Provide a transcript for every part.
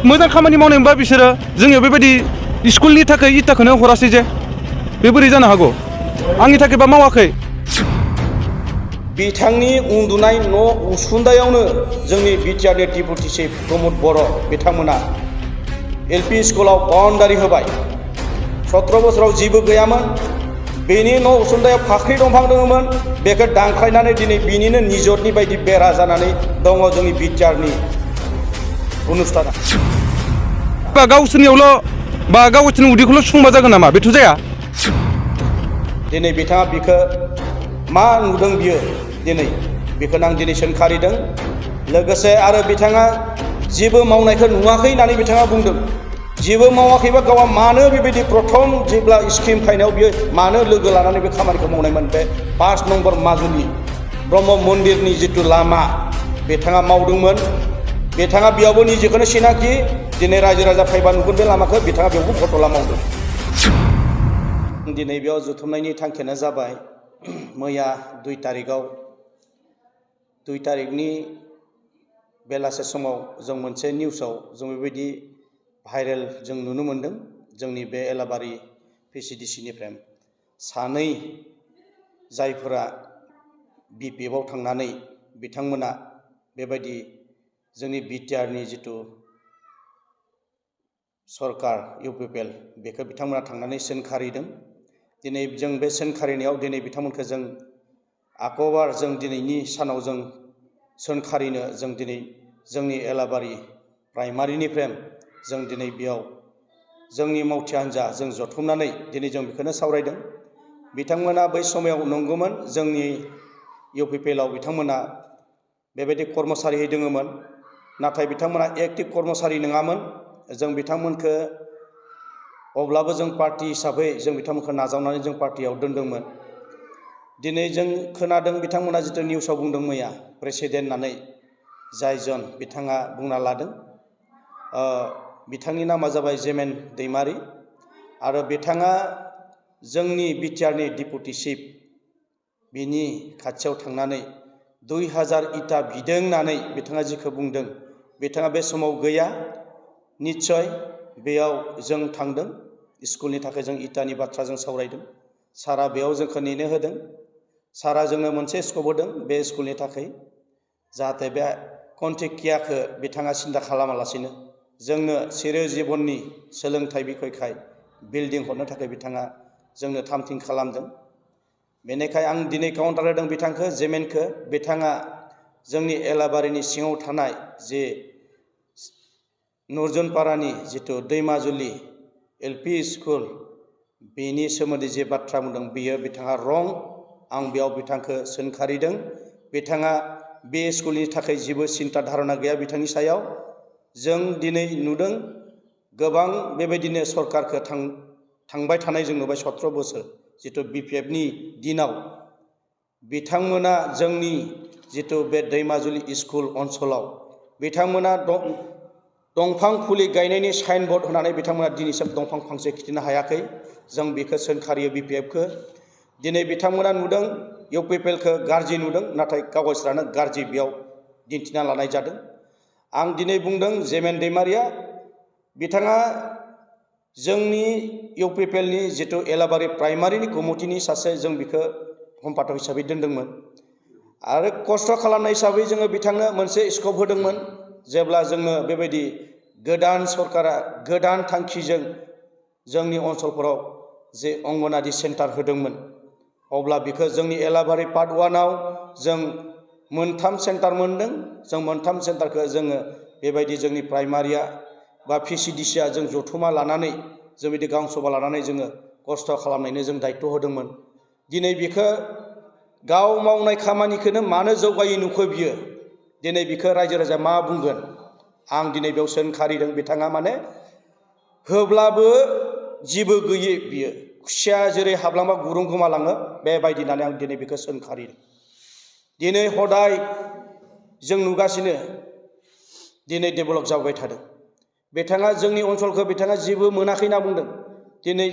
मोजां खामानि मावनाय मोनबा बिसोरो जोंनियाव बेबायदि स्कुलनि थाखाय इटाखौनो हरासै जे बे बोरै जानो हागौ आंनि थाखायबा मावाखै बिथांनि उन्दुनाय न' उसुंदायावनो जोंनि बिटिआरनि डेपुटि चिफ प्रमद बर' बिथांमोना एलपि स्कुलाव बाउन्डारि होबाय 17 बोसोराव जेबो गैयामोन बेनि न' उसुंदायाव फाख्रि दंफां दङमोन बेखौ दानख्लायनानै दिनै बिनिनो निजतनि बायदि बेरा जानानै दङ जोंनि बिटिआरनि अनुष्ठाना बा गावसोरनियावल' बा गावसोरनि उदैखौल' सुफुंबा जागोन नामा बेथ' जाया दिनै बिथाङा बिखौ मा नुदों बियो दिनै बेखौनो आं दिनै सोंखारिदों लोगोसे आरो बिथाङा जेबो मावनायखौ नुवाखै होननानै बिथाङा बुंदों जेबो मावाखैबा गावहा मानो बेबायदि प्रथम जेब्ला स्किम फायनायाव बियो मानो लोगो लानानै बे खामानिखौ मावनायमोन बे 5 नम्बर माजुलि ब्रह्म मन्दिरनि जिथु लामा बिथाङा मावदोंमोन बिथाङा बेयावबो निजेखौनो सिनाखि दिनै रायजो राजा फायबा नुगोन बे लामाखौ बिथाङा बेयावबो फट'ला मावदों दिनै बेयाव जुथुमनायनि थांखियानो जाबाय मैया 2 तारिखनि बेलासे समाव जों मोनसे निउसाव जों बेबायदि भाइरेल जों नुनो मोन्दों जोंनि बे एलाबारि पिसिडिसिनिफ्राय सानै जायफोरा बिपिएफआव थांनानै बिथांमोना बेबायदि जोंनि बिटिआरनि जिथु सरकार इउपिपिएल बेखौ बिथांमोना थांनानै सोंखारिदों दिनै जों बे सोंखारिनायाव दिनै बिथांमोनखौ जों आकबार जों दिनैनि सानाव जों सोंखारिनो जों दिनै जोंनि एलाबारि प्राइमारिनिफ्राय जों दिनै बेयाव जोंनि मावथि हान्जा जों जथुमनानै दिनै जों बेखौनो सावरायदों बिथांमोना बै समाव नंगौमोन जोंनि इउपिपिएलआव बिथांमोना बेबायदि कर्मसारि दङमोन नाथाय बिथांमोना एक्टिभ कर्मसारि नङामोन जों बिथांमोनखौ अब्लाबो जों पार्टी हिसाबै जों बिथांमोनखौ नाजावनानै जों पार्टीयाव दोनदोंमोन दिनै जों खोनादों बिथांमोना जिथु निउसाव बुंदों मैया प्रेसिडेन्ट होननानै जायजन बिथाङा बुंना लादों बिथांनि नामा जाबाय जेमेन दैमारि आरो बिथाङा जोंनि बिटिआरनि डेपुटि चिफ बिनि खाथियाव थांनानै 2000 इटा बिदों होननानै बिथाङा जिखौ बुंदों बिथाङा बे समाव गैया निस्सय बेयाव जों थांदों स्कुलनि थाखाय जों इटानि बाथ्रा जों सावरायदों सारा बेयाव जोंखौ नेनो होदों सारा जोंनो मोनसे स्कप होदों बे स्कुलनि थाखाय जाहाथे बे कन्टेक्टियाखौ बिथाङा सिन्था खालामालासिनो जोंनो सिरो जिबननि सोलोंथाइ बिखयखाय बिल्डिं हरनो थाखाय बिथाङा जोंनो थामथिम खालामदों बेनिखाय आं दिनै काउन्टार होदों बिथांखौ जेमेनखौ बिथाङा जोंनि एलाबारिनि सिङाव थानाय जे नरजुनपारानि जिथु दैमाजुलि एलपि स्कुल बेनि सोमोन्दै जे बाथ्रा बुंदों बियो बिथाङा रं आं बेयाव बिथांखौ सोंखारिदों बिथाङा बे स्कुलनि थाखाय जेबो सिन्था धारना गैया बिथांनि सायाव जों दिनै नुदों गोबां बेबायदिनो सरकारखौ थांबाय थानाय जों नुबाय 17 बोसोर जिथु बिपिएफनि दिनाव बिथांमोना जोंनि जिथु बे दैमाजुलि स्कुल ओनसोलाव बिथांमोना दंफां फुलि गायनायनि साइनबोर्ड होनानै बिथांमोना दिनैसिम दंफां फांसे खिथिनो हायाखै जों बेखौ सोंखारियो बिपिएफखौ दिनै बिथांमोना नुदों इउपिपिएलखौ गाज्रि नुदों नाथाय गावसोरानो गाज्रि बेयाव दिन्थिना लानाय जादों आं दिनै बुंदों जेमेन दैमारिया बिथाङा जोंनि इउपिपिएलनि जिथु एलाबारि प्राइमारिनि कमिटिनि सासे जों बेखौ सम्पादक हिसाबै दोनदोंमोन आरो खस्थ' खालामनाय हिसाबै जोङो बिथांनो मोनसे स्कप होदोंमोन जेब्ला जोंनो बेबायदि गोदान सरकारा गोदान थांखिजों जोंनि ओनसोलफोराव जे अंगनादि सेन्टार होदोंमोन अब्ला बेखौ जोंनि एलाबारि पार्ट 1आव जों 3 सेन्टार मोनदों जों 3 सेन्टारखौ जोङो बेबायदि जोंनि प्राइमारिया बा पिसिडिसिया जों जथुमा लानानै जों बिदि गांसभा लानानै जोङो खस्थ' खालामनायनो जों दायित्व होदोंमोन दिनै बेखौ गाव मावनाय खामानिखौनो मानो जौगायै नुखो बियो दिनै बेखौ रायजो राजाया मा बुंगोन आं दिनै बेयाव सोंखारिदों बिथाङा माने होब्लाबो जेबो गैयै बियो खुसिया जेरै हाबलांबा गुरुं गोमालाङो बेबायदि होननानै आं दिनै बेखौ सोंखारिदों दिनै हदाय जों नुगासिनो दिनै डेभेलप जाबाय थादों बिथाङा जोंनि ओनसोलखौ बिथाङा जेबो मोनाखै होनना बुंदों दिनै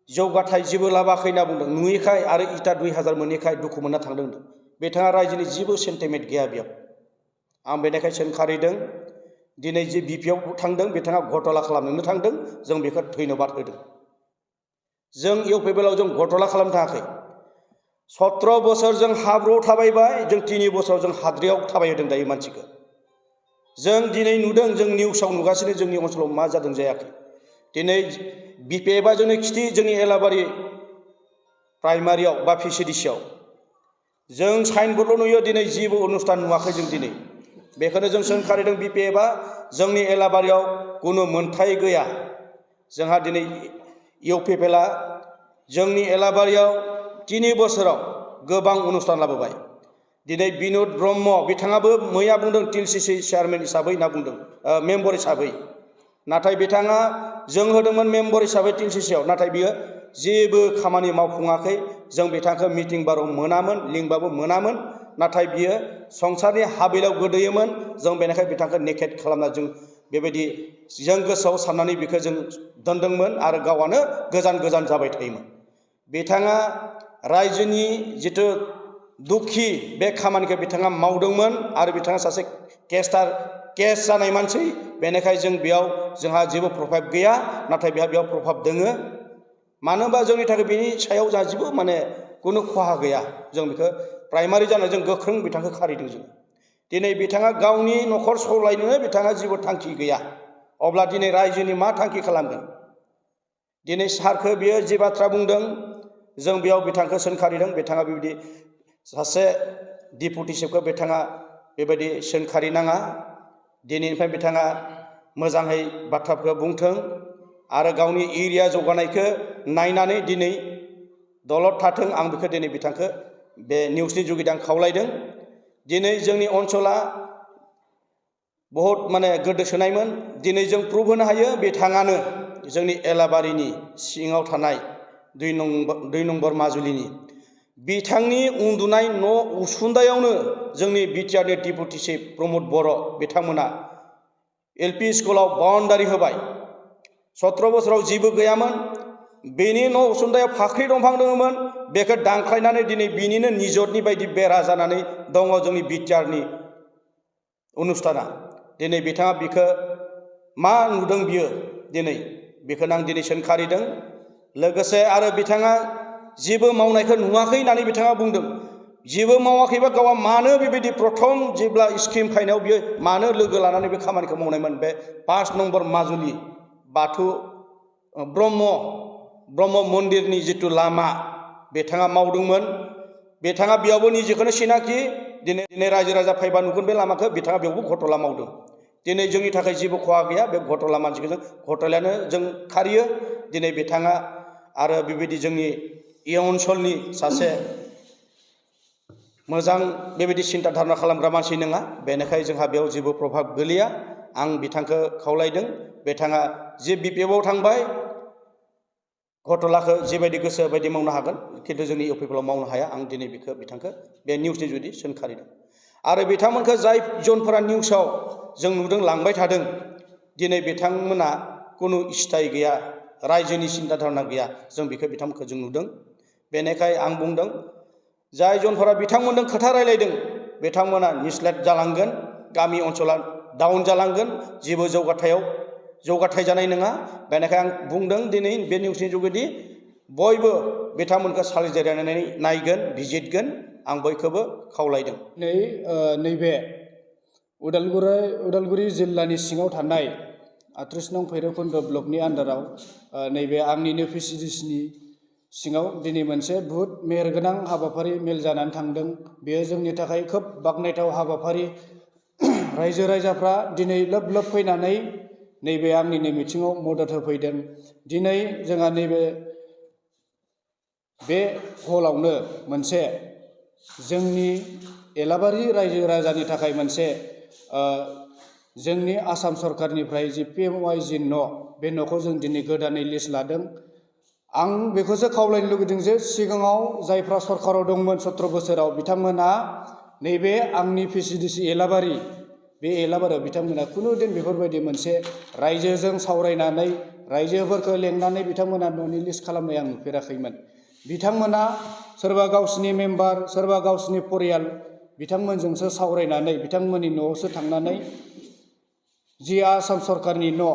जौगाथाय जेबो लाबाखै होनना बुंदों नुयैखाय आरो इटा 2000 मोनैखाय दुखु मोनना थांदों बिथाङा रायजोनि जेबो सेन्टिमेन्ट गैया बेयाव आं बेनिखाय सोंखारिदों दिनै जे बिपिआव थांदों बिथाङा घटला खालामनोनो थांदों जों बेखौ धन्यबाद होदों। जों इउपिपिएलआव जों घटला खालामनो थाङाखै। 17 बोसोर जों हाब्रुआव थाबायबाय, जों 3 बोसोराव जों हाद्रियाव थाबायहोदों दायो मानसिखौ। जों दिनै नुदों, जों निउसाव नुगासिनो जोंनि ओनसोलाव मा जादों जायाखै। दिनै बिपिएफआ जोंनि खिथि जोंनि एलाबारि प्राइमारियाव बा पिसिडिसियाव जों साइनबर्डल' नुयो, दिनै जेबो अनुष्ठान नुवाखै जों दिनै। बेखौनो जों सोंखारिदों बिपिएफआ जोंनि एलाबारियाव कुनु मोनथाय गैया। जोंहा दिनै इउपिपिएलआ जोंनि एलाबारियाव 3 बोसोराव गोबां अनुष्ठान लाबोबाय। दिनै बिनोद ब्रह्म बिथाङाबो मैया बुंदों टिएलसिसि चेयारमेन हिसाबै होनना बुंदों, मेम्बर हिसाबै। नाथाय बिथाङा जों होदोंमोन मेम्बर हिसाबै टिएलसिसियाव, नाथाय बियो जेबो खामानि मावफुङाखै। जों बिथांखौ मिटिं बाराव मोनामोन, लिंबाबो मोनामोन। नाथाय बियो संसारनि हाबिलाव गोदोयोमोन। जों बेनिखाय बिथांखौ नेकेट खालामना जों बेबायदि जों गोसोआव साननानै बेखौ जों दोनदोंमोन आरो गावआनो गोजान गोजान जाबाय थायोमोन। बिथाङा रायजोनि जिथु दुखि बे खामानिखौ बिथाङा मावदोंमोन आरो बिथाङा सासे केस जानाय मानसि। बेनिखाय जों बेयाव जोंहा जेबो प्रभाब गैया, नाथाय बेयाव प्रभाब दोङो। मानो होनबा जोंनि थाखाय बेनि सायाव जोंहा जेबो कुनु खहा गैया। जों बेखौ प्राइमारि जानाय जों गोख्रों बिथांखौ खारिदों जों। दिनै बिथाङा गावनि न'खर सलायनोनो बिथाङा जेबो थांखि गैया। अब्ला दिनै रायजोनि मा थांखि खालामगोन? दिनै सारखौ बियो जे बाथ्रा बुंदों जों बेयाव बिथांखौ सोंखारिदों। बिथाङा बेबायदि सासे डिपुटि चिफखौ बिथाङा बेबायदि सोंखारिनाङा। दिनैनिफ्राय बिथाङा मोजाङै बाथ्राफोरखौ बुंथों आरो गावनि एरिया जौगानायखौ नायनानै दिनै दलद थाथों। आं बेखौ दिनै बिथांखौ बे निउसनि जुगिदि आं खावलायदों। दिनै जोंनि ओनसोला बहुद गोदोसोनायमोन। दिनै जों प्रुभ होनो हायो बिथाङानो जोंनि एलाबारिनि सिङाव थानाय 2 नम्बर माजुलिनि बिथांनि उन्दुनाय न' उसुंदायावनो जोंनि बिटिआरनि डिपुटि चिफ प्रमद बर' बिथांमोना एलपि स्कुलाव बाउन्डारि होबाय। 17 बोसोराव जेबो गैयामोन। बेनि न' उसुंदायाव फाख्रि दंफां दङमोन। बेखौ दानख्लायनानै दिनै बिनिनो निजतनि बायदि बेरा जानानै दङ जोंनि बिटिआरनि अनुष्ठाना। दिनै बिथाङा बिखौ मा नुदों बियो दिनै बेखौनो आं दिनै सोंखारिदों। लोगोसे आरो बिथाङा जेबो मावनायखौ नुवाखै होननानै बिथाङा बुंदों। जेबो मावाखैबा गावआ मानो बेबायदि प्रथम जेब्ला स्किम फायनायाव बियो मानो लोगो लानानै बे खामानिखौ मावनायमोन? बे 5 नम्बर माजुलि बाथौ ब्रह्म मन्दिरनि जिथु लामा बिथाङा मावदोंमोन। बिथाङा बेयावबो निजेखौनो सिनाखि दिनै रायजो राजा फैबा नुगोन बे लामाखौ बिथाङा बेयावबो घटला मावदों। दिनै जोंनि थाखाय जेबो खहा गैया। बे घटला मानसिखौ जों घटलायानो जों खारियो। दिनै बिथाङा आरो बेबायदि जोंनि इ ओनसोलनि सासे मोजां बेबायदि सिन्था धारना खालामग्रा मानसि नङा। बेनिखाय जोंहा बेयाव जेबो प्रभाब गोलैया। आं बिथांखौ खावलायदों बिथाङा जे बिपिएफआव थांबाय घटलाखौ जेबायदि गोसो बायदि मावनो हागोन, खिन्थु जोंनि इउपिपिएलआव मावनो हाया। आं दिनै बिथांखौ बे निउसनि जुदि सोंखारिदों। आरो बिथांमोनखौ जाय जनफोरा निउसाव जों नुदों लांबाय थादों, दिनै बिथांमोना कुनु स्थाय गैया, रायजोनि सिन्था धारना गैया। जों बेखौ बिथांमोनखौ जों नुदों। बेनिखाय आं बुंदों जाय जनफोरा बिथांमोनजों खोथा रायलायदों बिथांमोना मिसलेड जालांगोन। गामि ओनसोला डाउन जालांगोन। जेबो जौगाथाय जानाय नङा। बेनिखाय आं बुंदों दिनै बे निउसनि जुगेदि बयबो बिथांमोनखौ सालिजायनानै नायगोन, बिजिरगोन। आं बयखौबो खावलायदों। नैबे उदालगुरि जिल्लानि सिङाव थानाय 38 नं भैरबकुन्द ब्लकनि आन्दाराव नैबे आंनिनो पिसिडिसिनि सिङाव दिनै मोनसे बुहुत मेहेरगोनां हाबाफारि मेल जानानै थांदों। बेयो जोंनि थाखाय खोब बाख्नायथाव हाबाफारि। रायजो राजाफ्रा दिनै लोब लोब फैनानै नैबे आंनिनो मिथिङाव मदद होफैदों। दिनै जोंहा नैबे बे हलावनो मोनसे जोंनि एलाबारि रायजो राजानि थाखाय मोनसे जोंनि आसाम सरकारनिफ्राय जि PMY जि न' बे न'खौ जों दिनै गोदानै लिस्ट लादों। आं बेखौसो खावलायनो लुगैदों जे सिगाङाव जायफ्रा सरकाराव दंमोन 17 बोसोराव बिथांमोना नैबे आंनि पिसिडिसि एलाबारि बे एलाबारियाव बिथांमोना खुनुदिन बेफोरबायदि मोनसे रायजोजों सावरायनानै रायजोफोरखौ लेंनानै बिथांमोना न'नि लिस्ट खालामनाय आं नुफेराखैमोन। बिथांमोना सोरबा गावसिनि मेम्बार सोरबा गावसिनि परियाल बिथांमोनजोंसो सावरायनानै बिथांमोननि न'आवसो थांनानै जि आसाम सरकारनि न'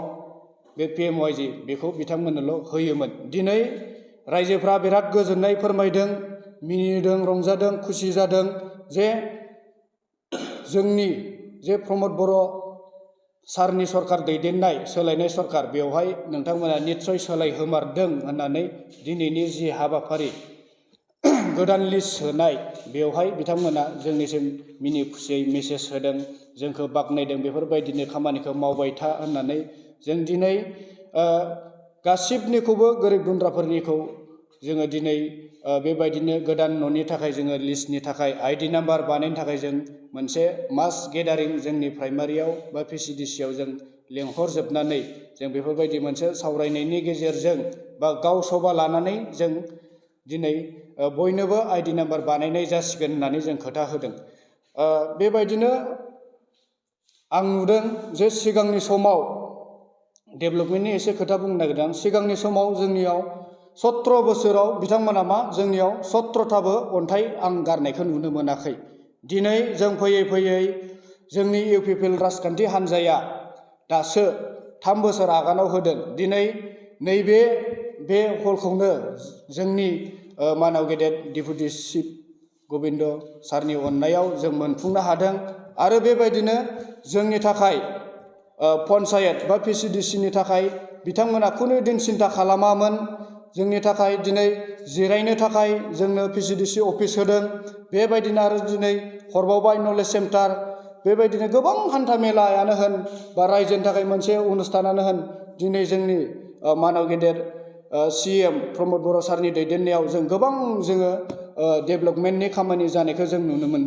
बे PMYG बेखौ बिथांमोननोल' होयोमोन। दिनै रायजोफ्रा बिराद गोजोननाय फोरमायदों, मिनिदों, रंजादों, खुसि जादों जे जोंनि जे प्रमद बर' सारनि सरकार दैदेननाय सोलायनाय सरकार बेवहाय नोंथांमोना निस्सय सोलायहोमारदों होननानै दिनैनि जि हाबाफारि गोदान लिस्ट होनाय बेवहाय बिथांमोना जोंनिसिम मिनि खुसियै मेसेज होदों, जोंखौ बाख्नायदों। बेफोरबायदिनो खामानिखौ मावबाय था होननानै जों दिनै गासिबनिखौबो गोरिब गुन्द्राफोरनिखौ जोङो दिनै बेबायदिनो गोदान न'नि थाखाय जोङो लिस्टनि थाखाय ID नाम्बार बानायनो थाखाय जों मोनसे मास गेदारिं जोंनि प्राइमारियाव बा PCDCआव जों लेंहरजोबनानै जों बेफोरबायदि मोनसे सावरायनायनि गेजेरजों बा गाव सभा लानानै जों दिनै बयनोबो ID नाम्बार बानायनाय जासिगोन होननानै जों खोथा होदों। बेबायदिनो आं नुदों जे सिगांनि समाव डेभेलपमेन्टनि एसे खोथा बुंनो नागिरदों। सिगांनि समाव जोंनियाव 17 बोसोराव बिथांमोना जोंनियाव 17थाबो अन्थाइ आं गारनायखौ नुनो मोनाखै। दिनै जों फैयै फैयै जोंनि UPPL राजखान्थि हान्जाया दासो 3 बोसोर आगानाव होदों। दिनै नैबे बे हलखौनो जोंनि मानाव गेदेर डेपुटि चिफ गबिन्द सारनि अननायाव जों मोनफुंनो हादों। आरो बेबायदिनो जोंनि थाखाय पन्सायत बा PCDCनि थाखाय बिथांमोना खुनु दिन सिन्था खालामामोन। जोंनि थाखाय दिनै जिरायनो थाखाय जोंनो PCDC अफिस होदों। बेबायदिनो आरो दिनै हरबावबाय नलेज सेन्टार। बेबायदिनो गोबां हान्था मेलायानो होन बा रायजोनि थाखाय मोनसे अनुष्ठानानो होन दिनै जोंनि मानाव गेदेर CM प्रमद बर' सारनि दैदेननायाव जों गोबां जोङो डेभेलपमेन्टनि खामानि जानायखौ जों नुनो मोनदों।